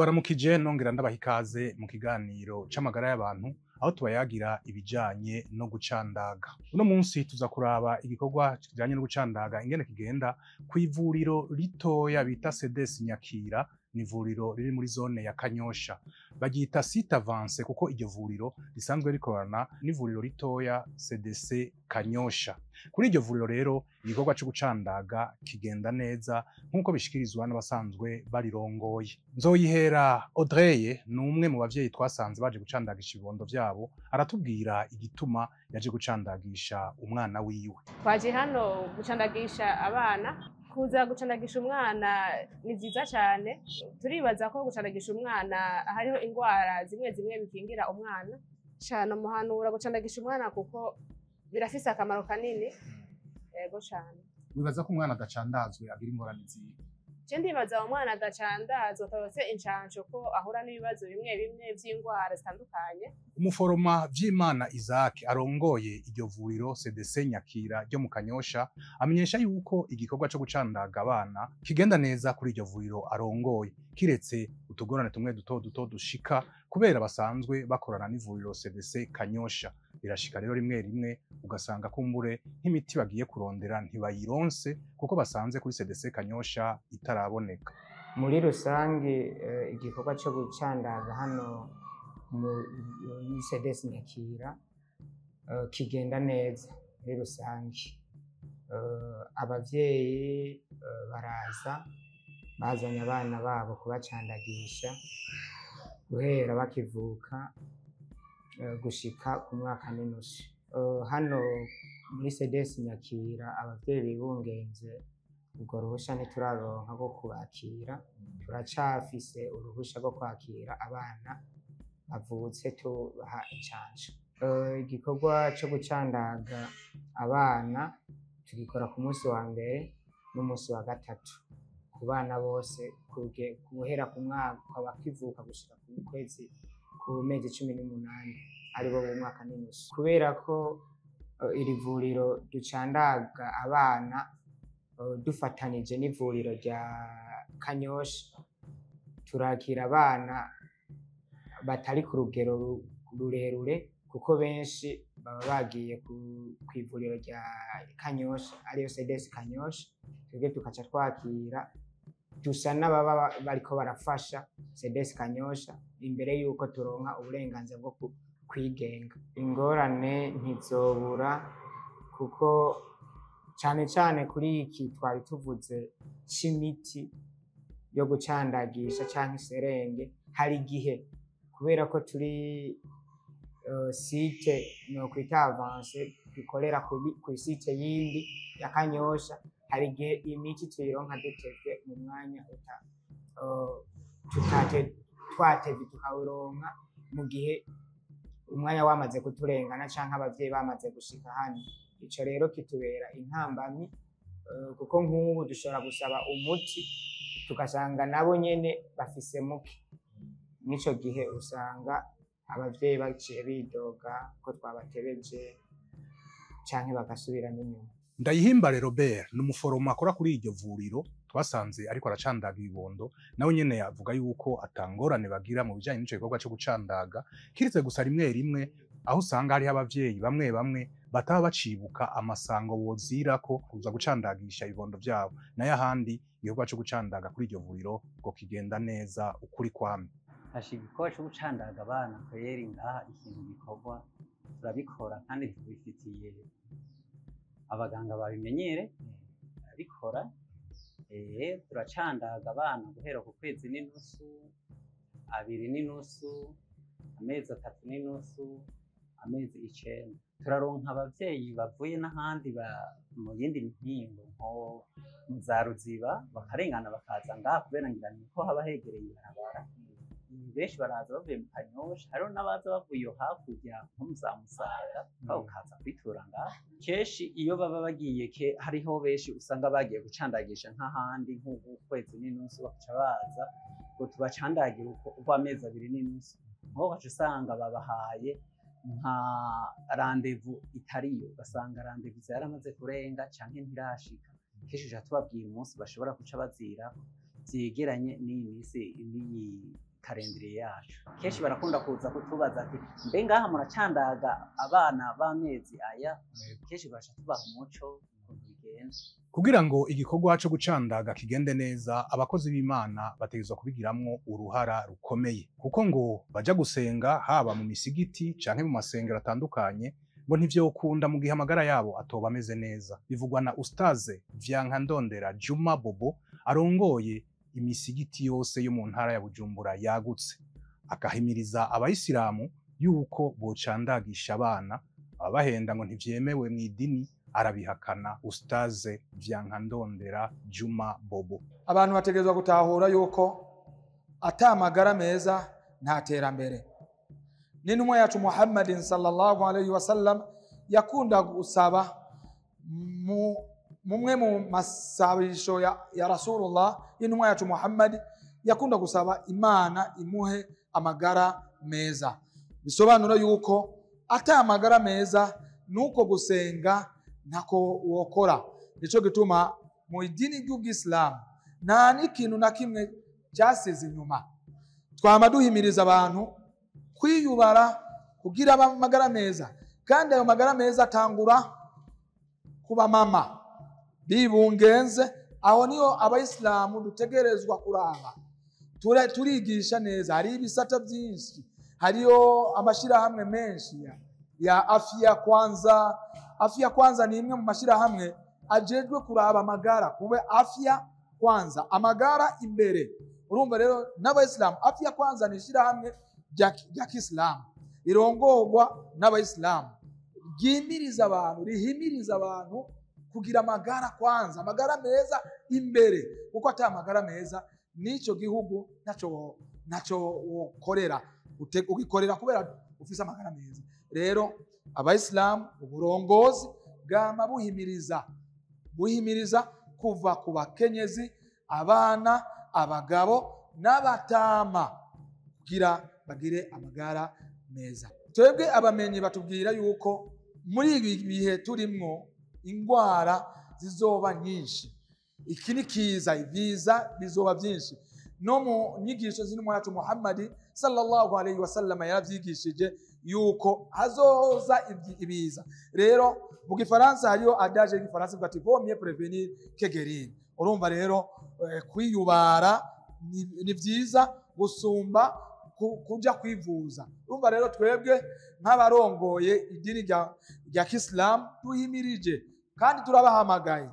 Ndabaramukije nongera ndabaha ikaze mu kiganiro c'amagara y'abantu, aho tubayagira ibijanye no gucandaga. Uno munsi tuza kuraba igikorwa kijanye no gucandaga ingene kigenda kw'ivuriro ritoya bita CDS Nyakira. Ni ivuriro riri muri zone ya Kanyosha. Baryita site avancée kuko iryo vuriro risanzwe rikorana n'ivuriro ritoya CDC Kanyosha. Kuri iryo vuriro rero, igikorwa co gucandaga kigenda neza nk'uko bishikirizwa n'abasanzwe barirongoye. Nzoyihera Audrey ni umwe mu bavyeyi twasanze baje gucandagisha ibibondo vyabo, aratubwira igituma yaje gucandagisha umwana wiwe. Twaje hano gucandagisha abana. Kuza gucandagisha umwana ni vyiza cane. Turibaza ko gucandagisha umwana hariho ingwara zimwe zimwe bikingira umwana cane. Muhanura gucandagisha umwana kuko birafise akamaro kanini, yego cane. Wibaza ko umwana adacandazwe agira ingorane zihe? Je ndibaza umwana adacandazwa, atarose incanco, ko ahura n'ibibazo bimwe bimwe vy'ingwara zitandukanye. Umuforoma Vyimana Isaac arongoye iryo vuriro CDC Nyakira ryo mu Kanyosha amenyesha yuko igikorwa co gucandaga abana kigenda neza kuri iryo vuriro arongoye, kiretse utugorane tumwe duto duto dushika kubera basanzwe bakorana n'ivuriro CDC Kanyosha. Birashika rero rimwe rimwe ugasanga kumbure nk'imiti bagiye kurondera ntibayironse kuko basanze kuri CDC Kanyosha itaraboneka. Muri rusange, igikorwa cyo gucandaga hano muri CDS Nyakira kigenda neza muri rusange. Abavyeyi baraza bazanye abana babo kubacandagisha guhera bakivuka gushika ku mwaka n'inusu. Hano muri CDS Nyakira, abavyeyi bibungenze urwo ruhusha ntituraronka rwo kubakira. Turacafise uruhusha rwo kwakira abana bavutse tubaha incanco. Igikorwa co gucandaga abana tugikora ku munsi wa mbere n'umunsi wa gatatu ku bana bose, guhera ku mwaka bakivuka gushika ku kwezi, ku mezi 18, aribo b'umwaka n'inusu. Kubera ko iri vuriro ducandaga abana dufatanije n'ivuriro rya Kanyosha, turakira abana batari ku rugero rurerure, kuko benshi baba bagiye kw'ivuriro rya Kanyosha, ariyo CDS Kanyosha. Twebwe tukaca twakira, dusa n'ababa bariko barafasha CDS Kanyosha imbere yuko turonka uburenganzira bwo kwigenga. Ingorane ntizobura, kuko cane cane kuri iki twari tuvuze c'imiti yo gucandagisha canke iserenge, hari igihe kubera ko turi site nokwita avancée, dukorera kuri site yindi ya Kanyosha, hari igihe imiti tuyironka dutevye mu mwanya uta tutate twatevye, tukawuronka mu gihe umwanya wamaze kuturengana canke abavyeyi bamaze gushika hano. Ico rero kitubera intambamyi, kuko nk'ubu dushobora gusaba umuti tugasanga nabo nyene bafise muke. Mw'ico gihe usanga abavyeyi baciye bidoga ko twabatebeje canke bagasubira n'inyuma. Ndayihimbare Robert ni umuforoma akora kuri iryo vuriro twasanze ariko aracandaga ibibondo. Nawe nyene yavuga yuko atangorane bagira mu bijanye n'ico gikorwa co gucandaga, kiretse gusa rimwe rimwe aho usanga hariho abavyeyi bamwe bamwe bataba bacibuka amasango bozirako kuza gucandagisha ibibondo vyabo. Nayo ahandi, igikorwa co gucandaga kuri iryo vuriro ngo kigenda neza ukuri kwamye. Hasha, igikorwa co gucandaga abana kweri ngaha ikintu gikorwa turabikora kandi tubifitiye abaganga babimenyere, barabikora. Turacandaga abana guhera ku kwezi n'inusu, abiri n'inusu, amezi 3 n'inusu, amezi 9. Turaronka abavyeyi bavuye n'ahandi mu yindi mihingo, nko mu za Ruziba, bakarengana bakaza ngaha kubera ngira niko haba hegereye ibarabara. Benshi baraza bavuye mu Kanyosha, hariho n'abaza bavuye iyo hakurya nko mu za Musaga, bakaza kwitura ngaha. Kenshi iyo baba bagiye ke hariho benshi usanga bagiye gucandagisha nk'ahandi nk'ukwezi n'inusu, bakaca baza ngo tubacandagire uko urw'amezi 2 n'inusu, nko ugaca usanga babahaye nka rendez-vous itariyo, ugasanga rendez-vous yaramaze kurenga canke ntirashika. Kenshi tuca tubabwira umunsi bashobora guca bazirako vyegeranye n'iyi misi n'iyi calendrier yacu. Kenshi barakunda kuza kutubaza ati mbe ngaha muracandaga abana b'amezi aya? Kenshi baca tubaha umuco ukuntu bigenda. Kugira ngo igikorwa co gucandaga kigende neza, abakozi b'Imana bategerezwa kubigiramwo uruhara rukomeye, kuko ngo baja gusenga haba mu misigiti canke mu masengero atandukanye, ngo ntivyokunda mu gihe amagara yabo atoba ameze neza. Bivugwa na Ustaze Vyankandondera Juma Bobo arongoye imisigiti yose yo mu ntara ya Bujumbura yagutse, akahimiriza abayisilamu yuko bocandagisha abana. Abahenda ngo ntivyemewe mw'idini arabihakana. Ustaze Vyankandondera Juma Bobo: Abantu bategerezwa gutahura yuko ata magara meza nta terambere. N'intumwa yacu Muhammadin sallallahu alayhi wasallam yakunda gusaba mu mumwe mu masabisho ya Rasulullah, intumwa yacu Muhammad yakunda gusaba Imana imuhe amagara meza. Bisobanura yuko ata amagara meza nuko gusenga ntako wokora. Nico gituma mu idini ry'Ubwisilamu nta n'ikintu na kimwe cyasize inyuma. Twama duhimiriza abantu kwiyubara kugira amagara meza, kandi ayo magara meza atangura kuba mama bibungenze. Aho niyo abayisilamu dutegerezwa kuraba. Turigisha neza, hari ibisata byinshi, hariyo amashirahamwe menshi ya Afya Kwanza. Afya Kwanza ni imwe mu mashirahamwe ajejwe kuraba amagara, kube afya kwanza, amagara imbere. Urumva rero n'abayisilamu, Afya Kwanza ni ishirahamwe rya Kisilamu rirongorwa n'abayisilamu, ryimiriza abantu, rihimiriza abantu kugira amagara kwanza, amagara meza imbere, kuko ata amagara meza n'ico gihugu naco wokorera, ugikorera kubera ufise amagara meza. Rero abayisilamu uburongozi bwama buhimiriza kuva ku bakenyezi, abana, abagabo n'abatama kugira bagire amagara meza. Twebwe abamenyi batubwira yuko muri ibi bihe turimwo ingwara zizoba nyinshi. Iki ni kiza, ibiza bizoba byinshi. No mu nyigisho z'intumwa yacu Muhammad sallallahu alayhi wasallam yaravyigishije yuko hazoza ibiza. Rero mu Gifaransa hariyo adage y'Igifaransa ivuga ati vaut mieux prévenir que guérir. Urumva rero kwiyubara ni vyiza gusumba kuja kwivuza. Urumva rero twebwe nk'abarongoye idini rya Kisilamu duhimirije kandi turabahamagaye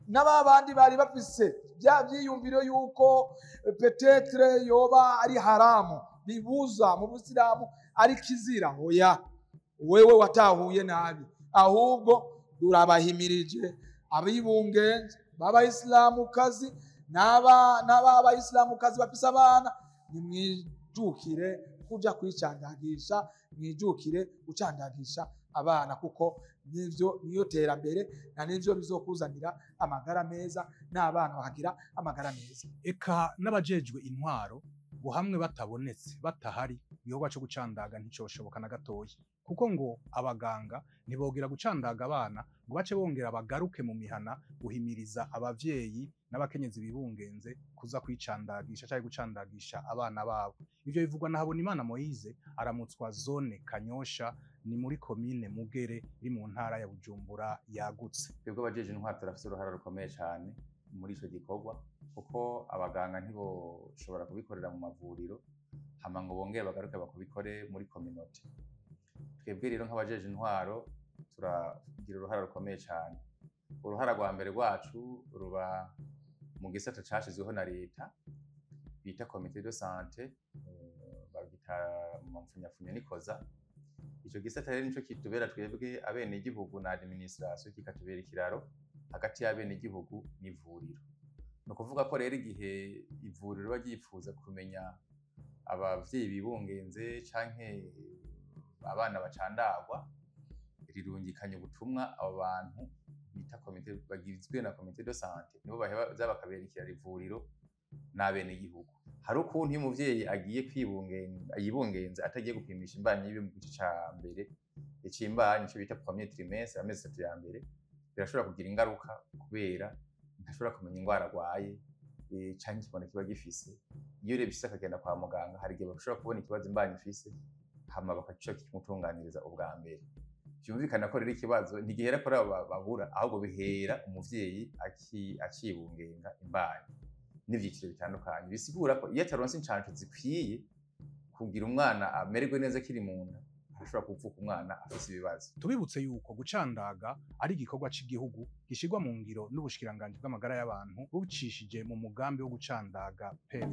n'ababandi bari bafise bya vyiyumviro yuko peut-être yoba ari haramu, bibuza mu Busilamu ari kizira. Oya, wewe watahuye nabi. Ahubwo turabahimirije abibungenze b'abayisilamukazi n'abayisilamukazi bafise abana, nimwijukire kuja kwicandagisha, mwijukire gucandagisha abana, kuko nivyo niyo terambere na nivyo bizokuzanira amagara meza n'abana bakagira amagara meza. Eka n'abajejwe intwaro ngo hamwe batabonetse, batahari, igikorwa co gucandaga nticoshoboka na gatoyi, kuko ngo abaganga ntibogera gucandaga abana ngo bace bongera bagaruke mu mihana guhimiriza abavyeyi n'abakenyezi bibungenze kuza kwicandagisha canke gucandagisha abana babo. Ivyo bivugwa na Habonimana Moise aramutswa zone Kanyosha, ni muri komine Mugere iri mu ntara ya Bujumbura yagutse. Twebwe abajeje intwaro turafise uruhara rukomeye cane muri ico gikorwa, kuko abaganga ntiboshobora kubikorera mu mavuriro hama ngo bongere bagaruke bakubikore muri communauté. Twebwe rero nk'abajeje intwaro turagira uruhara rukomeye cane. Uruhara rwa mbere rwacu ruba mu gisata cashizweho na leta bita comité de santé, bagita mu mfunyafunya nikoza. Ico gisata rero nico kitubera twebwe abenegihugu na administration, kikatubera ikiraro hagati y'abenegihugu n'ivuriro. Ni ukuvuga ko rero igihe ivuriro riba ryifuza kumenya abavyeyi bibungenze canke abana bacandagwa, rirungikanya ubutumwa abo bantu bita komite, bagizwe na comité de santé, nibo baheza bakaberekera ivuriro n'abenegihugu. Hari ukuntu iyo umuvyeyi agiye yibungenza atagiye gupimisha imbanyi yiwe mu gice ca mbere c'imbanyi, ico bita premier trimestre, amezi 3 ya mbere, birashobora kugira ingaruka kubera ntashobora kumenya ingwara arwaye. canke ikibondo kiba gifise. Iyo rero bishitse akagenda kwa muganga, hari igihe bashobora kubona ikibazo imbanyi ifise, hama bakaca kimutunganiriza ubwa mbere. Vyumvikana ko rero ikibazo ntigihera kuri abo babura, ahubwo bihera umuvyeyi akibungenga imbanyi n'ivyiciro bitandukanye. Bisigura ko iyo ataronse incanco zikwiye kugira umwana amererwe neza akiri mu nda, ashobora kuvuka umwana afise ibibazo. Tubibutse yuko gucandaga ari igikorwa c'igihugu gishirwa mu ngiro n'ubushikiranganji bw'amagara y'abantu, bucishije mu mugambi wo gucandaga PEV.